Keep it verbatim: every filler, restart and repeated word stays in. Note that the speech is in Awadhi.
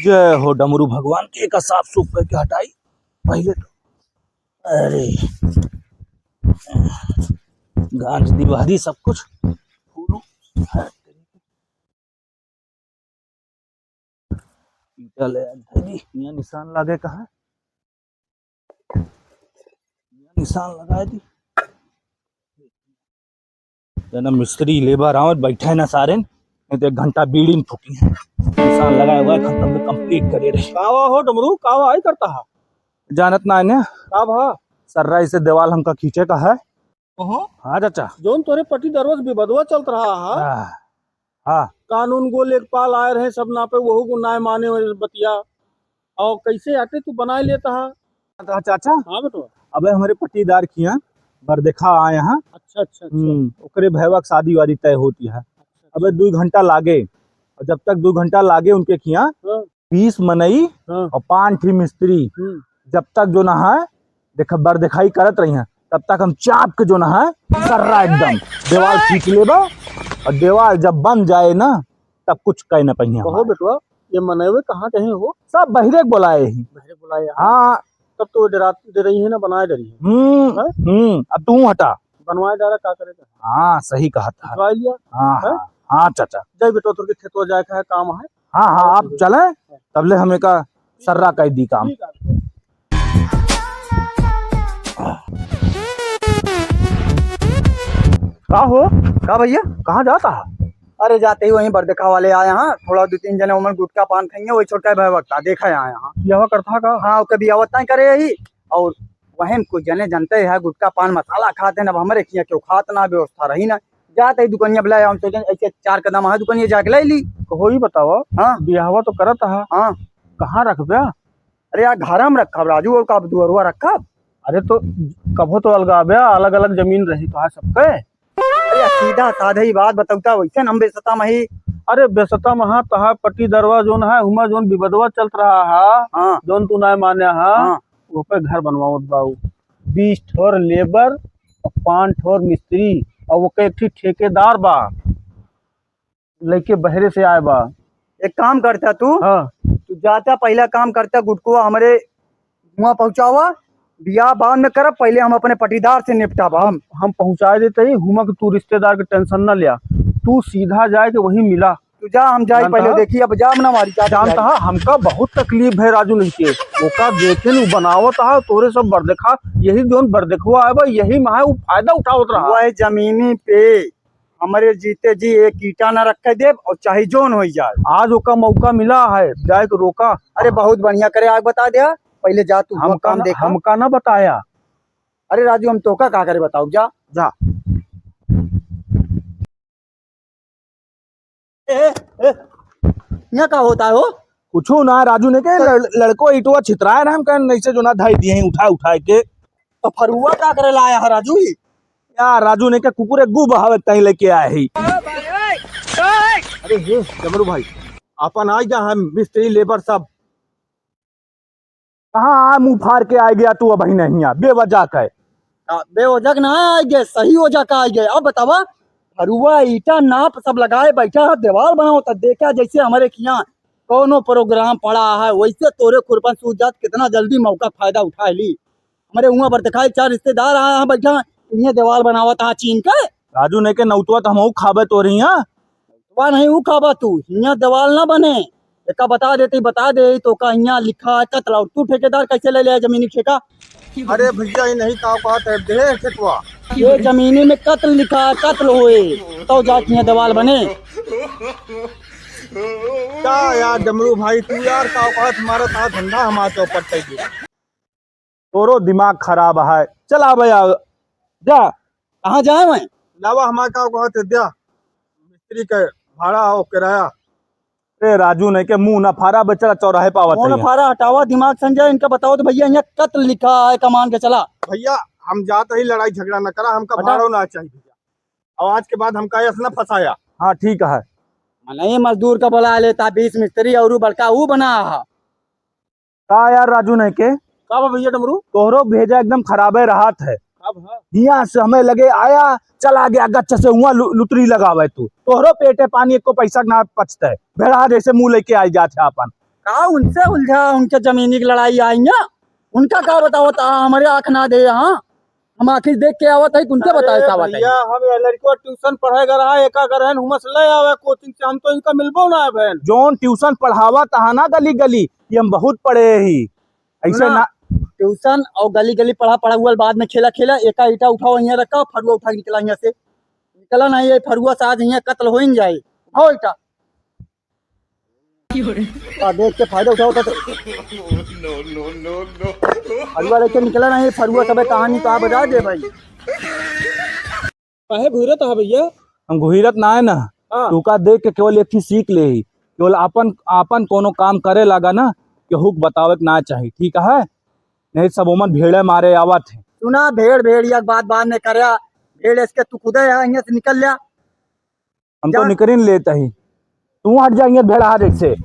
जय हो डमरू भगवान के, एका साफ सूफ करके हटाई पहिले तो। अरे, गांज दिवारी सब कुछ फूलू। ईटा ले आए धरी, यहाँ निशान लागे कहाँ? यहाँ निशान लगाए दी। जना मिस्त्री लेबर आवत बैठे ना सारेन, नहीं तो एक घंटा बीड़ी न फूकी है। निशान लगाए हुआ है, खत्म में complete करे रहे। कावा हो डमरू, कावा आई करता है? जानत ना है ने? का भा? सर्रा इसे देवाल हमका खींचे का है। ओहो। हाँ चाचा। जौन तोरे पट्टीदारवा से विवादवा चलत रहा है। हाँ। हाँ। कानून गो लेखपाल आए रहे सब नापे, वहू को नाय माने बतिया। और कैसे आते तू बनाए लेता है? हाँ चाचा। हाँ बेटवा। अबे हमरे पट्टीदार खिया बरदेखा आए हैं। अच्छा, अच्छा, अच्छा। हम्म, ओकरे भैया के शादी वादी तय होती है। अच्छा, अच्छा। अबे दो घंटा लागे, और जब तक दो घंटा लागे उनके खिया, हाँ। बीस मनई हाँ। और पाँच ठी मिस्त्री, हम्म। जब तक जो ना है, देख, बरदेखाई करत रही हैं, तब तक हम चाप के जो ना है, सर्रा एकदम देवाल खींच लेबा, और देवाल जब बन जाए ना, तब कुछ कह न पहिया कहो हमारे। बेटवा, ये मनई वे कहाँ कहीं हो? सब बहिरे के बोलाए ही। बहिरे के बोलाए हैं। हाँ। तब तो डरा, डरई है ना, बनाए डरी है। हम्म, हाँ? हम्म, अब तू हटा। बनवाए डारा का करेगा? हाँ, सही कहा था। खिंचवाए लिया। हाँ, हैं? हाँ, हाँ, चाचा। जाई बेटवा, तोर के खेतवा जाए का है, काम है। हाँ, हाँ, हाँ, आप ठीक है। चलें, तबले हम एका सर्रा कह दी काम। ठीक है। का हो? का भैया, कहाँ जाता है? अरे, जाते ही वहीं बरदेखा वाले आए हैं, थोड़ा दो तीन जने उमन गुटखा पान खाइए, वही छोटका भाई वक्ता देखा आए हैं। बियाह करता का? हाँ, ओके बियाह वत्ता करे यही, और वही में कुछ जने जानते हैं, गुटखा पान मसाला खाते हैं, अब हमरे खिया क्यों खात ना, व्यवस्था रही ना। जाते ही दुकनिया बुलाया, हम सोचे ऐसे चार कदम है दुकनिया जाके ले ली। तो हो ही बताओ, हाँ। बियाहवा तो करत हा। हाँ। कहाँ रखबे? अरे यार, घर में रखब राजू, और का दुअरवा रखब? अरे तो कभो तो अलगाबे, अलग-अलग जमीन रही तो है सबके। अरे सीधा साधा ही बात बतौता, वैसे हम बेसता मही। अरे बेसता महा तहा पट्टीदरवा जोन है, हुमा जोन विवादवा चलत रहा है, हाँ। जोन तू नाय माने हा, हाँ। वो पे घर बनवावत बाऊ। बीस ठोर लेबर और पाँच ठोर मिस्त्री और वो एक ठी ठेकेदार बा। लइके बहरे से आए बा। एक काम करता तू, हाँ। तू जाता पहला काम करता, गुटकुआ हमरे हुआ पहुँचावा, बियाह बाद में करब, पहले हम अपने पटीदार से निपटाब हम। हम पहुँचाए देते ही, हुमा के तू रिश्तेदार के tension ना लिया, तू सीधा जाए के वही मिला। तू जा, हम जाए जानता पहले है? देखी, अब जा ना मारी, जा जानता जाए। है, हमका बहुत तकलीफ है राजू नहीं के, ओका देखे नु बनावत है, तोरे सब बरदेखा, यही जोन बरदेखवा आए बा, यही में है, उ फायदा उठावत रहा। वह जमीनी पे हमरे जीते जी एक ईंटा ना रखे देब और चाहे जोन होई जाए। आज ओका मौका मिला है, जाए के रोका। अरे बहुत बढ़िया करे, आग बता दिया, पहले जा तू वो हमका काम ना, देखा। हमका ना बताया। अरे राजू, हम तोका का करे बताओ, जा। जा। ए, ए, यहाँ का होता है हो? कुछू ना, राजू ने के लड़-, लड़को ईटवा छितराए ना, हम कहन ऐसे जो ना धाई दिए हैं, उठा उठा के। तो फरुआ का करे लाया है राजू ही? यार, राजू ने के कुकुरे गू बहावे ताई लेके आए ही। अरे हे डमरू भाई, अपन आ जा, हम मिस्त्री लेबर सब। कहाँ आ मुँह फाड़ के आ गया तू अबही नहीं आ, बेवजह का है। आ, बेवजह के ना आ गए, सही वजह का आ गए। अब बतावा, फरुआ, ईटा, नाप सब लगाए बैठा है, दीवार बनाओ तो देखा जैसे हमारे किया कौनो program पड़ा है, वैसे तोरे खुरपन सूझ जात, कितना जल्दी मौका फायदा उठा ली। हमरे हुआं बरदेखाई चार रिश्तेदार आए हैं बैठा, इन्हें दीवाल बनावत आ चीन के। राजू ने के नौतवा तो हमहू खाबे तोरे हियां। नौतवा नहीं ऊ खाबा तू, हियां दीवाल ना बने। एका बता देते, बता दे तो का हियां लिखा है कत्ल, और तू ठेकेदार कैसे ले ले जमीनी ठेका? अरे भैया, ये नहीं का बात है, दे ठेकवा। ये जमीनी में कत्ल लिखा है, कत्ल होए, तो जाके हियां दीवाल बने। का यार डमरू भाई, तू यार का बात, हमारा था धंधा हमारा चौपट कर दिया। तोरो दिमाग खराब है। चल आबे आ, जा। कहाँ जाए मैं? लावा हमारे का कहत है, द्या। मिस्त्री के भाड़ा और किराया। ए राजू, नहीं के मुंह ना फाड़ा बे, चला चौराहे पावत मुंह ना है। फाड़ा, हटावा दिमाग संजय, इनका बताओ तो भैया, यहाँ कत्ल लिखा है, कमान के चला। भैया, हम जात ही, लड़ाई झगड़ा ना करा, हमका हटा। भाड़ा ना चाहिए भैया। और आज के बाद हमका ऐसा ना फंसाया। हाँ, ठीक है। मनई मजदूर का बुला लेता, बीस मिस्त्री और बड़का ऊ बना है। का यार राजू नहीं के? का बा भैया डमरू? तोहरो भेजा एकदम खराबे रहत है। का बा? हियां से हमें लगे आया, चला गया गच्छ से हुआ लु-, लुतरी लगावे तू। तोहरो पेटे पानी एको पैसा ना पचते। भेड़ा जैसे मुंह लेके आई जात है अपन। का उनसे उलझा, उनके जमीनी की लड़ाई आई है, उनका का बतावत, आ, हमरे आँख ना दे यहाँ, हम आँखी देख के आवत है, उनके बताए अरे का आवत है। भैया, हम ये लड़को ट्यूशन पढ़े गए रहा, एका घर है, हुमस ले आवे कोचिंग से, हम तो इनका मिलबो ना है बहन। जौन ट्यूशन पढ़ावत हा ना गली गली, ये हम बहुत पढ़े ही। ऐसे सुना, ना ट्यूशन और गली गली पढ़ा पढ़ा हुआ, बाद में खेला खेला, एका ईटा उठाओ, यहाँ रखा, फरुआ उठा के निकला यहाँ से, निकला नहीं ये फरुआ से आज यहाँ कत्ल हो ही जाए। उठाओ ईटा। आ, देख के फायदा उठाओ तो। फरुआ लेके निकला नहीं, फरुआ सबे कहानी तो आप बता दे भाई। काहे घूरत हा भैया? हम घुहिरत ना है ना, हाँ। तू का देख के केवल एक ही सीख ले ही, केवल आपन, आपन कोनो काम करे लागा ना, केहू के बतावे के ना चाही, ठीक है? नहीं सब ओमन भेड़े मारे आवत है। सुना, भेड़ भेड़िया के बात बाद में करया, भेड़ इसके तू खुदे यहाँ, यहाँ से निकल जा। हम तो जा। निकल ही लेत ही, तू हट जा, यहाँ भेड़ा हट से।